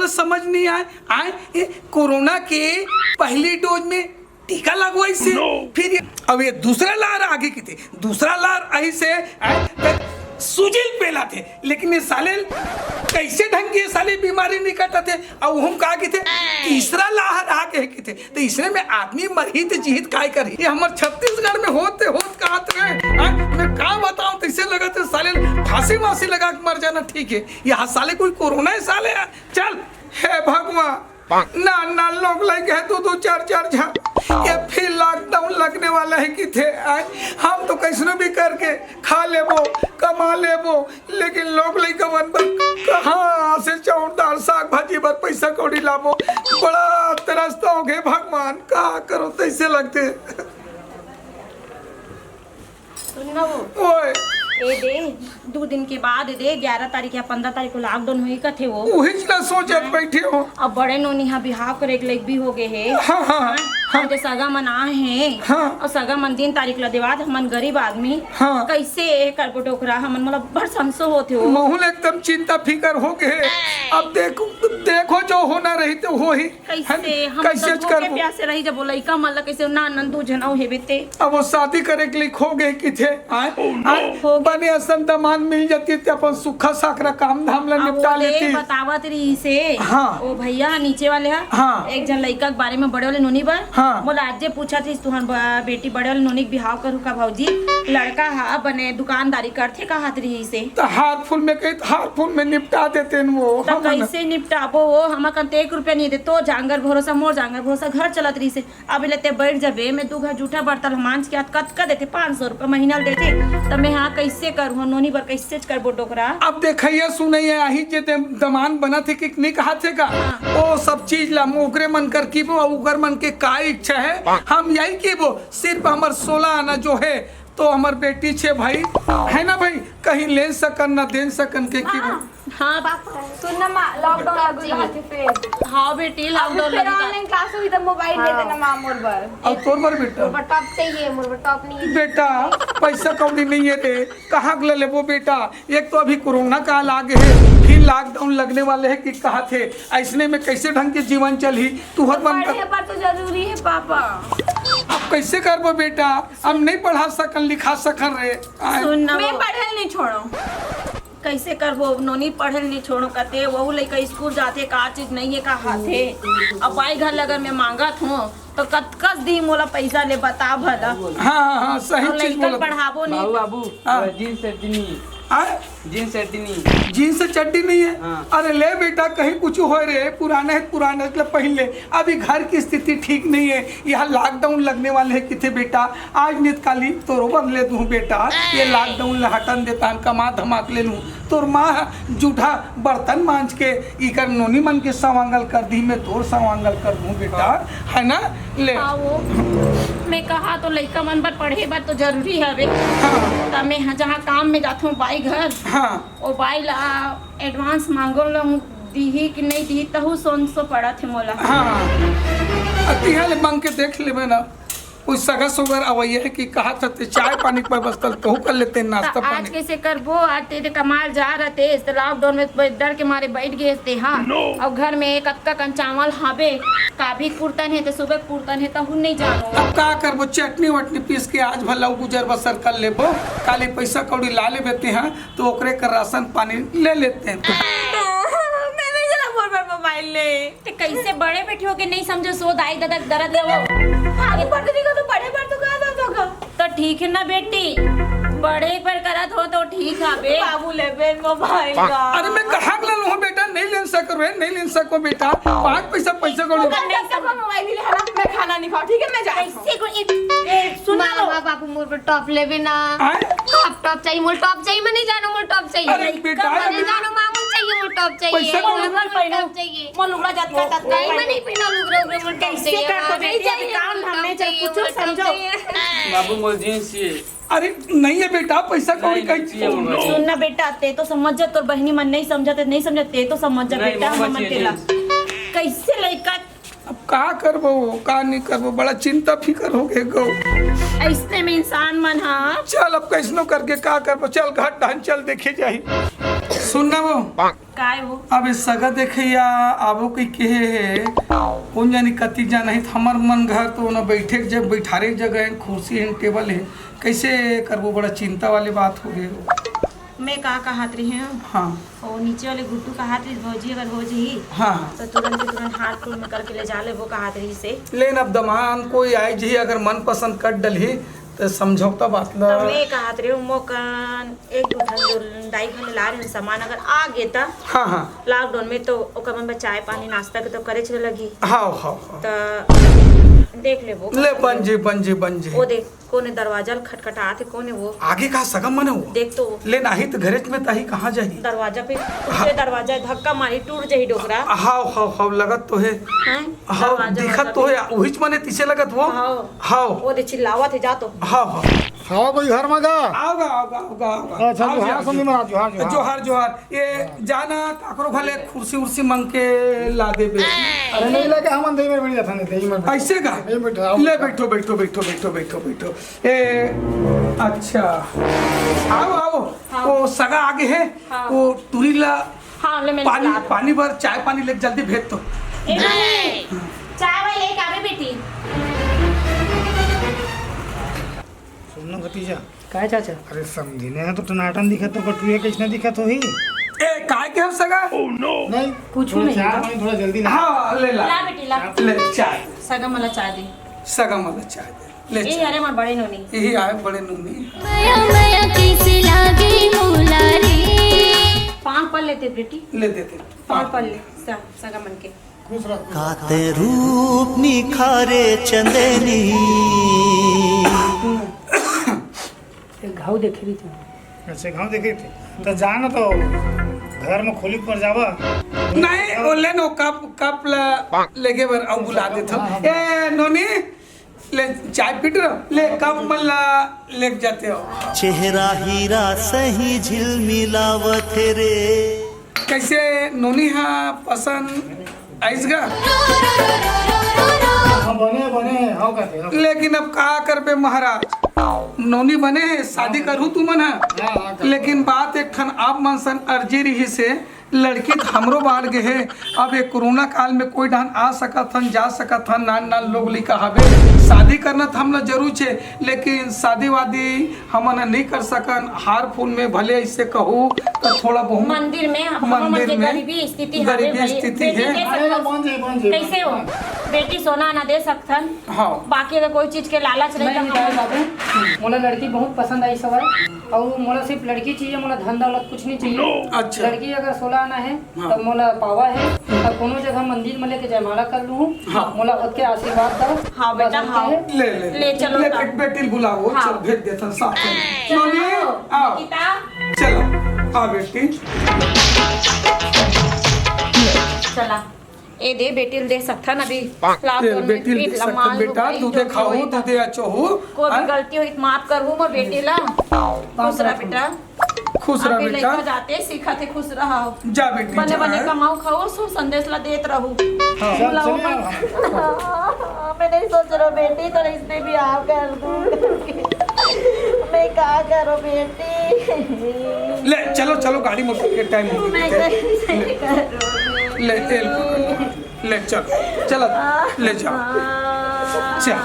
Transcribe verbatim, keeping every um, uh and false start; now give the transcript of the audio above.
समझ नहीं आय। आय, ये कोरोना के पहली डोज में टीका लगवाइस हे, फिर ये, अब ये दूसरा लहर आगे किथे, दूसरा लहर आइस हे, आय, त सुजिल पेला थे, लेकिन ये साले कैसे ढंग के ये साले बीमारी निकलत हे, अउ हम का किथे, तीसरा लहर आगे किथे, त इसने में आदमी मरही त जीहित काय करही? ये हमर छत्तीसगढ़ में होत हे होत का होत हे, आय, मैं का बताऊं, तैसे लगथे साले फांसी वासी लगा के मर जाना ठीक हे। ये साले कोई कोरोना हे साले, चल, हे भगवान, ना ना लोग लइका हे दू दू चार चार झन, ये फिर लॉकडाउन लगने वाला हे किथे, आय, हम तो कैसनो भी करके खा लेबो, कमा लेबो, लेकिन लोग लइका मन बर कहाँ से चाउर दाल साग भाजी बर पैसा कौड़ी लाबो? बड़ा तरस होगे भगवान, का करो, तैसे लगथे। सुन ना वो। ओए। ए दे, दू दिन के बाद ए दे, ग्यारह तारीख या पन्द्रह तारीख को लॉकडाउन होही कथे वो। उहीच ला सोचत बैठे हो। अब बड़े नोनी हा बिहाव करे के लायक भी होगे हे। हाँ, हाँ, हाँ। हाँ, जो सगा मन आए हे। हाँ। अउ सगा मन दिन तारीख ला देवात, हमन गरीब आदमी। हाँ। कैसे ए करबो डोकरा, हमन मोला बड़ संसो होत हे वो। महूँ ल एकदम चिंता फिकर होगे हे। अब देखो, देखो जो होना रही त होही। कैसे? है ना? हम कैसे तो भूखे प्यासे रही जब वो लइका मन ला कैसे ना नंदू जनऊ हेबे ते। अब वो शादी करे के लायक होगे किथे, आय? आय? बने असन दमान मिल जाती त अपन सुखा साकरा काम धाम ला निपटा लेती। बतावत रहिस हे। हाँ। वो भैया नीचे वाले हा। हाँ। एक झन लइका के बारे में बड़े वाले नोनी बर। हाँ। मोला आजे पूछत रहिस, तुहर बेटी बड़े वाले नोनी के बिहाव करू का भौजी? लड़का हा बने दुकानदारी करथे कहत रहिस हे। त हार फूल में कही, त हार फूल में निपटा देते न वो। त कैसे निपटाबो वो? हमर कन त एक रुपया नहीं दे, तो जांगर भरोसा, मोर जांगर भरोसा घर चलत रहिस हे। अब ले ते बैठ जबे, मैं दू घर जूठा बर्तन मांज के आत, कतका देथे? पाँच सौ रुपया महीना ल देथे। त मैं हाँ कैसे करूँ? नोनी बर कैसे करबो डोकरा? अब देखइया सुनइया आही जे दे-, दमान बनत हे कि नहीं कहत हे का? हाँ। ओ सब चीज ला हम ओकरे मन कर कीबो, अउ ओकर मन के का इच्छा हे, हम यही कीबो। सिर्फ हमर सोलह आना जो हे, तो हमर बेटी छे भाई, है ना भाई, कहीं लेन सकन ना देन सकन के कीबो। हाँ। हाँ, पापा, सुन ना माँ, लॉकडाउन लागू रहा थे फिर। हाँ बेटी, अभी लॉकडाउन फिर लगी था। ऑनलाइन क्लास हुई त मोबाइल दे देना माँ मोर बर। अब तोर बर बेटा। मोर बर टॉप चाहिए, मोर बर टॉप नहीं है। बेटा, पैसा कौड़ी नहीं है रे, कहाँ के ले लेबो बेटा? एक तो अभी कोरोना काल आ गए है, फिर लॉकडाउन लगने वाले है कि कहा थे, ऐसने में कैसे ढंग के जीवन चलही? तू हर तो मन कर पढ़े पर तो जरूरी है पापा। अब कैसे करबो बेटा? अब नहीं पढ़ा सकन, लिखा सकन रे। आय। सुन ना मैं वो। पढ़े नहीं छोड़ो। कैसे करबो? नोनी पढ़े ल नहीं छोड़ो कते, वहू लइका स्कूल जाथे, का चीज नहीं है, का हाथे। अब बाई घर ले अगर मैं मांगत हूँ, तो कतकस दी मोला पैसा ले, बता भला। हाँ, हाँ, हाँ, सही और चीज लइका बोलत। पढ़ाबो नहीं। बाबू, बाबू, हाँ। जींस चड्डी नहीं है। हाँ? जींस चड्डी नहीं है। जींस चड्डी नहीं है? हाँ। अरे ले बेटा, कहीं कुछ होय रे, पुराना है, पुराना है, ले पहन ले। अभी घर की स्थिति ठीक नहीं है, यहाँ लॉकडाउन लगने वाले है किथे बेटा, आज नित काली तोरो बर ले दूँ बेटा, ये लॉकडाउन ला हटन देता हन, कमा धमा के ले लूँ। तोर माँ ह जूठा बर्तन मांज के इकर नोनी मन के सवांगल कर दी, मैं तोर सवांगल कर दूँ बेटा, है ना? ले। हाँ, वो मैं कहा तो लइका मन बर पढ़े बर तो जरूरी हवे। हाँ। त मैं ह-, जहाँ काम में जाथों बाई घर, हाँ। ओ बाई ला एडवांस मांगो लहूँ, दीही कि नहीं दीही, तहू सोन सो पड़त हे मोला। हाँ। अतिहा ले मांग के देख लेबे ना। कोई सगा सोगर अवैया है कि कहा था ते चाय पानी के व्यवस्था तहू कर लेते हैं, नाश्ता त आज पानी। कैसे करबो? आज ते, ते कमाल जा रहते, इस लॉकडाउन में ब-, डर के मारे बैठ गए थे, हाँ। No। और घर में कतका कन चावल हाबे, काभी पुरतन है, तो सुबह पुरतन है, तहू नहीं जानो। अब का करबो? चटनी वटनी पीस के आज भला गुजर बसर कर लेबो, काली पैसा कौड़ी ला लेबे ते, हाँ। तो ओकरे कर राशन पानी ले लेते हैं। मैं नहीं जरा मोर बर मोबाइल ले। ते कैसे बड़े बेटी होके नहीं समझो, सो दाई ददा के दर्द ले वो। आगे बढ़ते नहीं का तो बड़े पर तो कहा था तो का। तो ठीक है ना बेटी, बड़े पर करत हो तो ठीक है बे। बाबू ले बे मोबाइल का। अरे मैं कहाँ के ले लूँ बेटा, नहीं ले सको रे, नहीं ले सको बेटा, पाँच पैसा पैसा को तू नहीं। कर सकता मोबाइल ले, हालात में खाना नहीं खाओ, ठीक है, मैं जा। कैसे को एक, ए, सुन माँ, लो। माँ, बाबू मोर पर टॉप लेबे ना। आय? टॉप, टॉप चाहिए, मोर टॉप चाहिए, मैं नहीं जानू, मोर टॉप चाहिए। अरे बेटा, मैं नहीं जानू, माँ, मोर चाहिए, मोर टॉप चाहिए। पैसा कौन मोर मोर टॉप चाहिए। मोर लुगड़ा जात का, जात का। नहीं, मैं नहीं पहना लुगड़ा, उगड़ा, मोर टॉप चाहिए। कैसे कर तो बेटी, अभी काम धाम नहीं चल, कुछ समझो। बाबू, मोर जींस चाहिए। अरे नहीं है बेटा, पैसा कौड़ी नहीं, कहीं चाहिए मोर। सुन ना बेटा, ते तो समझ जा, तोर बहनी मन नहीं समझते, नहीं समझते, ते तो समझ जा नहीं, बेटा, मोर हमन के ला। कैसे लइका अब का करबो, का नहीं करबो, बड़ा चिंता फिकर हो गए गो। ऐसने में इंसान मन हा। चल अब कैसनो करके का करबो, चल घर डहन चल देखे जाही। सुन ना वो, काय वो? अब ये सगा देखइया आबो कहि केहे हे, कोन जानी कति जाना हे, त हमर मन घर तो ना बैठे के जग-, बैठारे के जगह हे, कुर्सी हे, टेबल हे, कइसे करबो? बड़ा चिंता वाली बात हो गे। मैं का कहत रही हूँ? हाँ। वो नीचे वाले गुड्डू कहत रही, भौजी अगर हो जही, हाँ, हाँ। तो तुरंत के तुरंत हाथ टूल में करके ले जा लेबो कहत रही से। लेकिन अब दमान कोई आए जही, अगर मन पसंद कर डलही, त समझौता बात ला। त मैं कहत रही हूँ, मोकन एक दू ठन जो दाई घर ले लाए रहे सामान, अगर आ गे त हाँ, हाँ। लॉकडाउन में तो ओकर मन बर चाय पानी नाश्ता के तो करे चले लगी। हाँ, हाँ, हाँ। त देख लेबो। ले बन जी, बन जी, बन जी। ओ देख, कोने दरवाजा ल खटखटात हे, कोने वो? आगे का सगा मन हे वो? देख तो। ले नाही त घरेच में ताही, कहाँ जाही? दरवाजा पे, हाँ। उसके दरवाजा धक्का मारी, टूट जाही डोकरा। हाव, हाव, हाव, लगत तो हे। हैं? हाव, दरवाजा दिखत तो हे, उहिच मने तिसे लगत वो। हाव। हाव। वो दे चिल्लावत हे, जा तो। हाव, हाव। हाव, कोई घर में गा? आओ गा, आओ गा, आओ गा, आओ गा। अच्छा, आओ जोहार, जी, संगी महाराज, जोहार, जोहार। जोहार, जोहार। ये जाना, काकरो घले कुर्सी उर्सी मंग के ला देबे। अरे, नहीं लगे, हमन दे में बैठ जाथन, दे में। ऐसे का? दे में बैठ, आओ। ले, बैठो, बैठो, बैठो, बैठो, बैठो, बैठो। ए, अच्छा। आओ, आओ। हाँ। वो सगा आगे है, हाँ। वो टूरी ला हाँ, ले, मैं पानी, ला दूँ। पानी भर, चाय पानी लेके जल्दी भेज तो। ए, नहीं। चाय वाय लेके आवे बेटी। सुन ना भतीजा। काय चाचा? अरे समझी नहीं है तो टनाटन दिखत तो कटुए कैसने दिखत होही? ए, काय के हम सगा? नहीं, कुछ थोड़ा नहीं चाय है। पानी थोड़ा जल्दी ला। हाँ, ले ला। ला बेटी, ला। ले, चाय। सगा मला चाय दे। सगा मला चाय दे। ले ए, चाय। अरे, मोर बड़े नोनी। यही आए बड़े नोनी। मया मया कइसे लागे मोला रे। पाँव पर लेते बेटी। ले देते। पाँव पर ले, स-, सगा मन के। खुश रह। काते रूप निखारे चंदनी। एक घाव देखे रही थी। अच्छा, घाव देखे थे। तो जाना तो घर में खोली पर जावा। नहीं, वो ले नो कप, कप ला लेके बर अउ बुला देथव। ए, नोनी, ले चाय पीट रहो, ले कप मन ला लेके जाते हो। चेहरा हीरा सही झिलमिलावत हे रे। कैसे नोनी हा पसंद आइस गा? हाँ, बने, बने, हाँ, कहते, हाँ। लेकिन अब का करबे महाराज, नोनी बने हे, शादी करहू तुमन हा। हाँ, हाँ, करहू। लेकिन बात एक ठन आप मन सन अर्जी रहिस हे, लड़की त हमरो बाढ़ गे हे। अब ये कोरोना काल में कोई डहन आ सकत हन, जा सकत हन, नान नान लोग लइका हवे, शादी करना त हमला जरूर छे, लेकिन शादी वादी हमन ह नहीं कर सकन। हार फूल में भले ऐसे कहू त थोड़ा बहुत मंदिर में, हम मंदिर मन के में गरीबी स्थिति हवे गरीबी भाई, स्थिति बेटी है। दे अरे, सकत बन जाए, बन जाए, कैसे हो? बन जाए। बेटी सोना ना दे सकथन। हाँ। बाकी अगर कोई चीज के लालच रही नहीं, तो नहीं, हम बाबू, मोला लड़की बहुत पसंद आई सवाल, और मोला सिर्फ लड़की चाहिए, मोला धन दौलत कुछ नहीं चाहिए। अच्छा। लड़की अगर सोलह आना है, हाँ। तब मोला पावा है, तब कोनो जगह मंदिर में लेके जयमाला कर लूँ, हाँ। मोला ओतके आशीर्वाद दो। हाँ बेटा, बस ओतके हाँ। है। ले, ले, ले चलो ले, बेटा। बेटी बुलाओ, हाँ। चल भेज देथन साथ में। चलो, नोनी, आओ। निकिता। चलो, आ बेटी। चला। ए दे, बेटी ल दे सकथन अभी। लाओ, ए, दोनों बेटी ल दे सकथन बेटा, दूधे खाहू, दूधे अचोहू। कोई भी गलती होई त माफ करहू मोर बेटी ला। खुश रह बेटा। खुश रह अभी बेटा। लइका जाते सीखत हे, खुश रहो। जा बेटी, बने जा। बने कमाओ खाओ, शुभ संदेश ला देत रहू। हाँ। बोला, चल, वो चल, मन-, मैं नहीं सोच रहा बेटी, तो इसने भी आप कर दूँ। मैं का करूँ बेटी? ले चलो, चलो, गाड़ी मोटर के टाइम हो गया। मैं कैसे करूँ? ले तेल पकड़। ले चल, चल, ले जा। चल।